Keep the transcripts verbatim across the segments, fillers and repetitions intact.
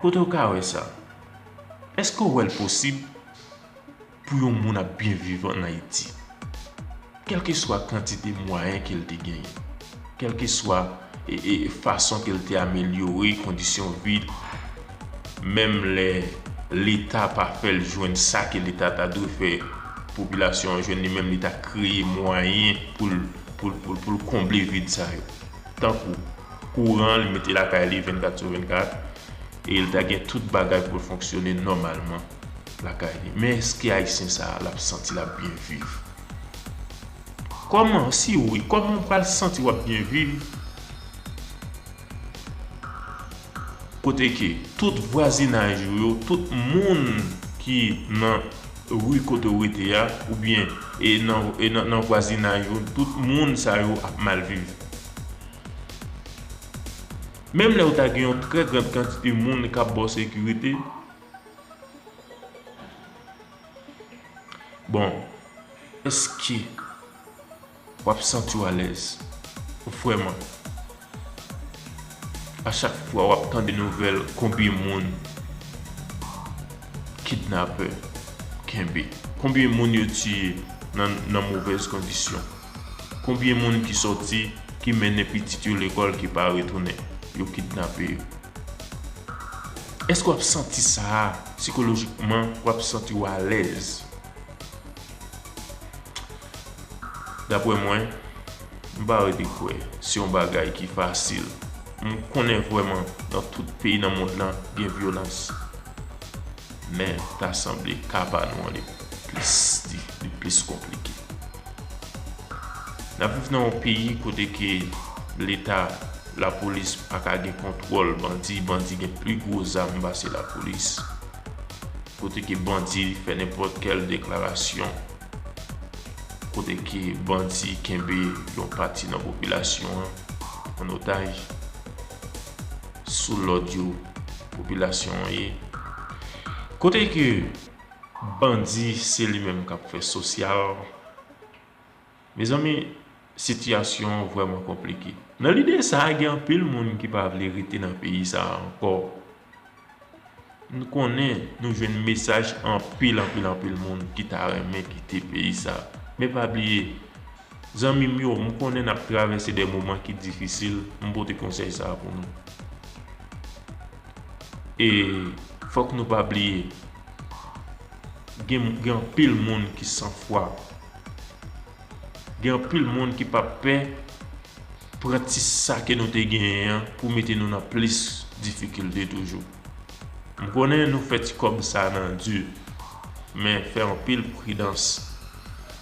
Kote w ka wè sa? Èske w wè l posib pou yon moun ap byen viv ann Ayiti? Kèlkeswa kantite mwayen ke l te genyen, kèlkeswa, e, e, fason ke l te amelyore kondisyon vi l, menm lè Leta pa fè l jwenn sa ke Leta ta dwe fè popilasyon an jwenn, li menm li ta kreye mwayen pou l, pou l, pou l, pou l konble vid sa yo. Tankou kouran, li mete lakay li vennkat sou vennkat, e l ta gen tout bagay pou l fonksyone nòmalman lakay li. Men èske Ayisyen sa a, l ap santi l ap byen viv? Kòman, si wi, kòman w pral santi w ap byen viv? Kote ke tout vwazinaj ou yo, tout moun ki nan ri kote w rete a, oubyen e nan, e nan, nan vwazinaj ou, tout moun sa yo ap mal viv. Menm lè ou ta gen yon trè grand kantite moun k ap ba w sekirite, bon, èske w ap santi w alèz vrèman? A chak fwa w ap tande nouvèl konbyen moun kidnapè kenbe, konbyen moun yo tiye nan, nan movèz kondisyon, konbyen moun ki sòti, ki mennen pitit yo lekòl, ki pa retounen, yo kidnape yo. Èske w ap santi sa a sikolojikman? W ap santi w alèz? Dapre mwen, m pa rete kwè se yon bagay ki fasil. M konnen vrèman nan tout peyi nan mond lan gen vyolans. Men, ta sanble ka pa nou an li plis di-, li plis konplike. N ap viv nan yon peyi kote ke Leta, lapolis pa ka gen kontwòl bandi, bandi gen pli gwo zam pase lapolis. Kote ke bandi fè nenpòt kèl deklarasyon, kote ke bandi kenbe yon pati nan popilasyon an an otaj, sou lòd yo popilasyon an ye. Kote ke bandi se li menm k ap fè sosyal. Mezanmi, sitiyasyon an vrèman konplike. Nan lide sa a, gen anpil moun ki pa vle rete nan peyi sa a ankò. Nou konnen nou jwenn mesaj anpil, anpil, anpil moun ki ta renmen kite peyi sa a. Men pa bliye, zanmi m yo, m konnen n ap travèse de moman ki difisil, m pote konsèy sa a pou nou. E fòk nou pa bliye, gen, gen anpil moun ki san fwa. Gen anpil moun ki p ap pè pran ti sa ke nou te genyen an pou mete nou nan plis difikilte toujou. M konnen nou fè ti kòb sa nan di, men fè anpil pridans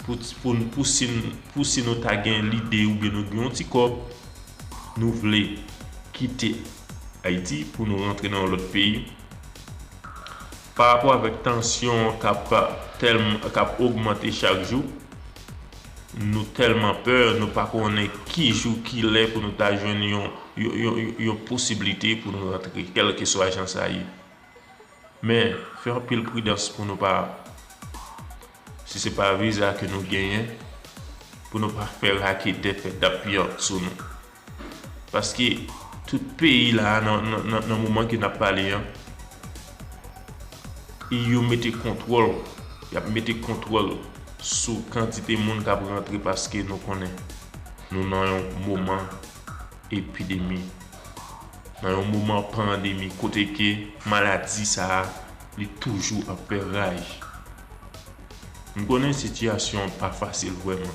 pou, pou, pou si, pou si nou ta gen lide oubyen nou gen yon ti kòb, nou vle kite Ayiti pou nou rantre nan yon lòt peyi. Pa rapò avèk tansyon k ap tèlm-, k ap ogmante chak jou, nou tèlman pè, nou pa konnen ki jou, ki lè pou nou ta jwenn yon, yon, yon, yon, yon posiblite pou nou rantre, kèlkeswa jan sa ye. Men, fè anpil pridans pou nou pa, si se pa viza ke nou genyen, pou nou pa fè raketè fè dappiyanp sou nou. Paske tout peyi la a, nan, nan, nan, nan moman ke n ap pale an, yo mete kontwòl, y ap mete kontwòl sou kantite moun k ap rantre, paske nou konnen nou nan yon moman epidemi, nan yon moman pandemi, kote ke maladi sa a, li toujou ap fè raj. M konnen sitiyasyon an pa fasil vrèman,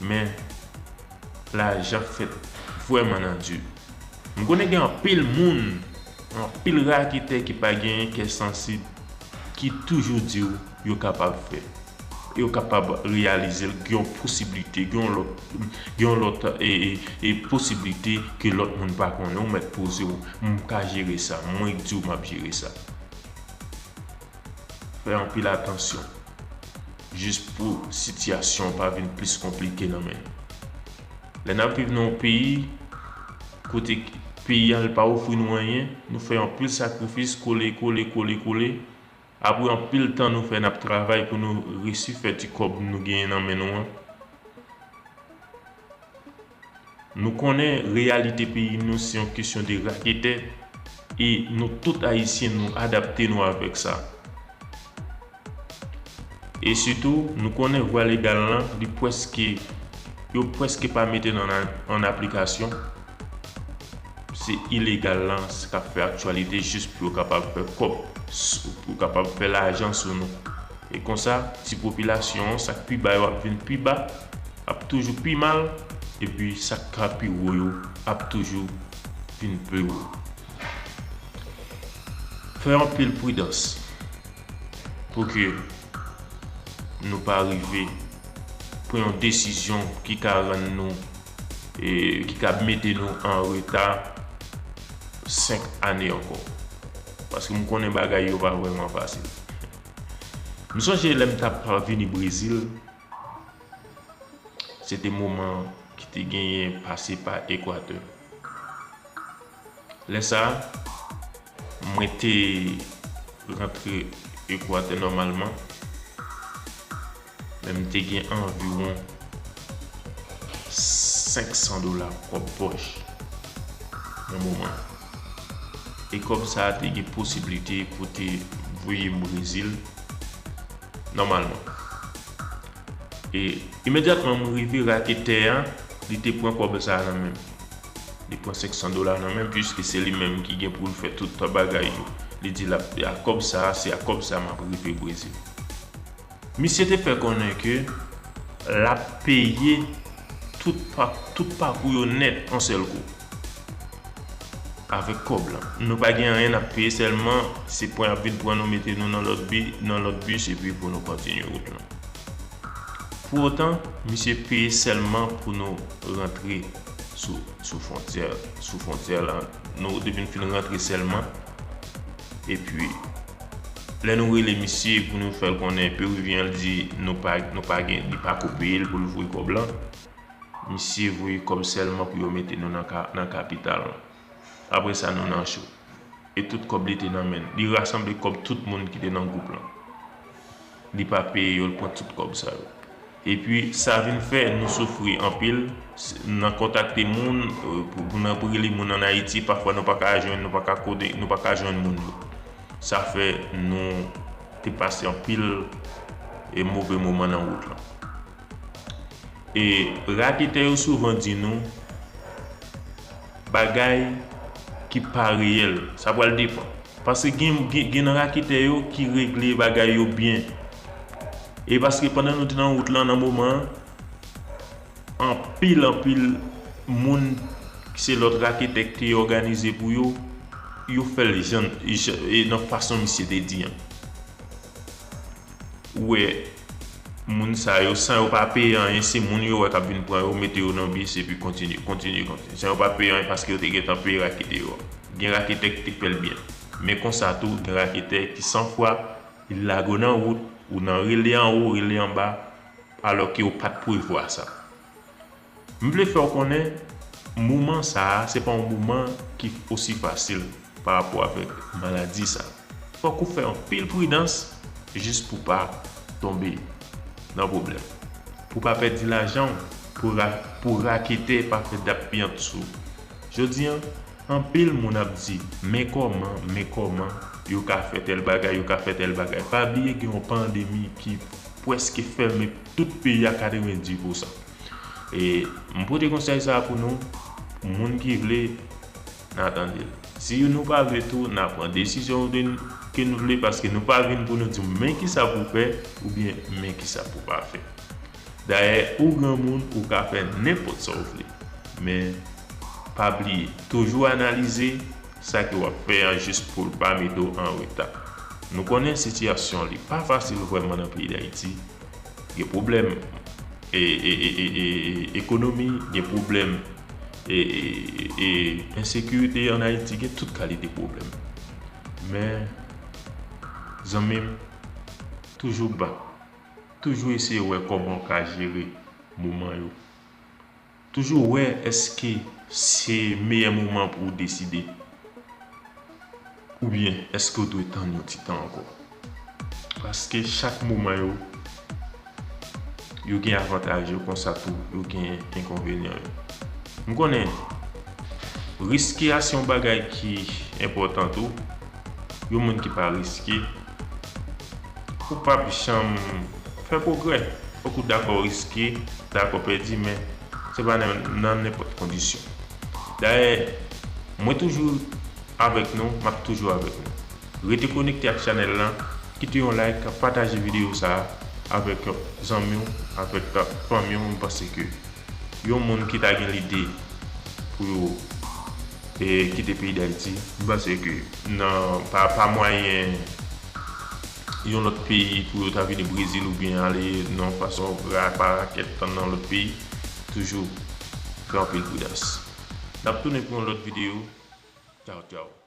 men lajan fèt vrèman nan di. M konnen gen anpil moun, anpil raketè ki pa genyen kè sansib, ki toujou di w yo kapab fè, yo kapab reyalize l, gen yon posiblite, gen yon lòt, gen yon lòt, e, e, e posiblite ke lòt moun pa konnen. Ou mèt poze w, m ka jere sa, mwen k di w m ap jere sa. Fè anpil atansyon, jis pou sitiyasyon an pa vin plis konplike nan men nou. Lè n ap viv nan yon peyi kote k-, peyi a li pa ofri nou anyen, nou fè anpil sakrifis, kole, kole, kole, kole. Apre anpil tan nou fè n ap travay pou nou resi fè ti kòb nou genyen nan men nou an, Nou konnen reyalite peyi nou se yon kesyon de raketè e nou tout Ayisyen nou adapte nou avèk sa. E sitou, nou konnen vwa legal lan, li prèske, yo prèske pa mete l an, an aplikasyon. Se ilegal lan k ap fè aktyalite jis pou yo kapab fè kòb, pou yo kapab fè lajan sou nou. E konsa, ti popilasyon an, sa k pi ba yo ap vin pi ba, ap toujou pi mal, epi sa k ka pi wo yo ap toujou vin pi wo. Fè anpil pridans pou ke nou pa rive pran yon desizyon ki ka rann nou, e, ki ka mete nou an reta senk ane ankò. Paske m konnen bagay yo pa vrèman fasil. M sonje lè m t ap vini Brezil, se te moman ki te genyen pase pa Ekwatè. Lè sa a, mwen te rantre Ekwatè nòmalman, men m te gen anviwon senk san dola kòb pòch nan moman an. E kòb sa a te gen posiblite pou te voye m Brezil nòmalman. E imedyatman m rive, raketè a, li te pran kòb sa a nan men m. Li pran senk san dola nan men m, piske se li menm ki gen pou l fè tout bagay yo. Li di l ap, a kòb sa a, se a kòb sa a m ap rive Brezil. Misye te fè konnen ke l ap peye tout pa, tout pakou yo nèt yon sèl kou. Avèk kòb lan. Nou pa gen anyen, n ap peye sèlman, se pran, y ap vin pran nou, mete nou nan lòt bi, nan lòt bis, epi pou nou kontinye wout lan. Pou otan, misye peye sèlman pou nou rantre sou, sou fwontyè, sou fwontyè la. Nou te vin fin rantre sèlman. Epi, lè nou rele misye pou nou fè l konnen perivyen, l di nou pa, nou pa gen, li pa ko peye l pou l voye kòb lan. Misye voye kòb sèlman pou yo mete nou nan ka, nan kapital lan. Apre sa, nou nan cho. E tout kòb li te nan men l. Li rasanble kòb tout moun ki te nan gwoup lan. Li pa peye yo, l pran tout kòb sa yo. Epi, sa vin fè nou soufri anpil. S-, nan kontakte moun, euh, pou, pou nan rele moun ann Ayiti, pafwa nou pa ka jwenn, nou pa ka kode, nou pa ka jwenn moun yo. Sa fè nou te pase anpil, e, move moman nan wout lan. E raketè yo souvan di nou bagay ki pa reyèl. Sa pral depann. Paske gen, gen, gen nan raketè yo ki regle bagay yo byen. E paske pandan nou te nan wout lan nan moman an, anpil, anpil moun ki se lòt raketè ki te òganize pou yo, yo fè l jan, jan, e nan fason misye te di an. Ou wè, moun sa yo, san yo pa peye anyen, se moun yo wè k ap vin pran yo, mete yo nan bis, epi kontinye, kontinye, kontinye. San yo pa peye anyen, paske yo te gentan peye raketè yo. Gen raketè ki te fè l byen. Men konsa tou, gen raketè ki san fwa, li lage w nan wout, ou nan rele anwo, rele anba, alò ke w pa t prevwa sa. M vle fè w konnen, moman sa a, se pa yon moman ki osi fasil pa rapò avèk maladi sa a. Fòk ou fè anpil pridans jis pou pa tonbe nan pwoblèm. Pou pa pèdi lajan w, pou ra-, pou raketè pa fè dap pyant sou w. Jodi an, anpil moun ap di, "Men kòman, men kòman yo ka fè tèl bagay, yo ka fè tèl bagay." Pa bliye gen yon pandemi ki prèske fèmen tout peyi a katrevenndis pousan. E m pote konsèy sa a pou nou, pou moun ki vle, n a tande l. Si nou pa vle tou, n a pran desizyon ke n vle, paske nou pa vin pou nou di w men kisa pou w fè, oubyen men kisa pou w pa fè. Dayè, ou granmoun, ou ka fè nenpòt sa w vle. Men, pa bliye, toujou analize sa ke w ap fè an jis pou l pa mete w an reta. Nou konnen sitiyasyon li pa fasil vrèman nan peyi Dayiti. Gen pwoblèm e, e, e, e, e, ekonomi, gen pwoblèm e, e, e, ensekirite ann Ayiti, gen tout kalite pwoblèm. Men, zanmi m, toujou ba, toujou eseye wè kòman w ka jere moman yo. Toujou wè èske se meyè moman pou w deside, oubyen èske w dwe tann yon ti tan ankò. Paske chak moman yo, yo gen avantaj yo, konsa tou, yo gen enkonvenyan yo. M konnen riske a se yon bagay ki enpòtan tou. Yon moun ki pa riske, ou p ap janm fè pwogrè. Fòk ou dakò riske, dakò pèdi, men se pa nan, nan nenpòt kondisyon. Dayè, mwen toujou avèk nou, m ap toujou avèk nou. Rete konekte ak chanèl lan, kite yon like, pataje videyo sa a avèk zanmi w, avèk fanmi w. M panse ke yon moun ki ta gen lide pou yo e, kite peyi Dayiti, m panse ke nan, pa, pa mwayen yon lòt peyi pou yo ta vini Brezil oubyen ale nan fason ra-, pa rakèt nan lòt peyi, toujou fè anpil pridans. N ap tounen pou yon lòt videyo. Tchaw, tchaw.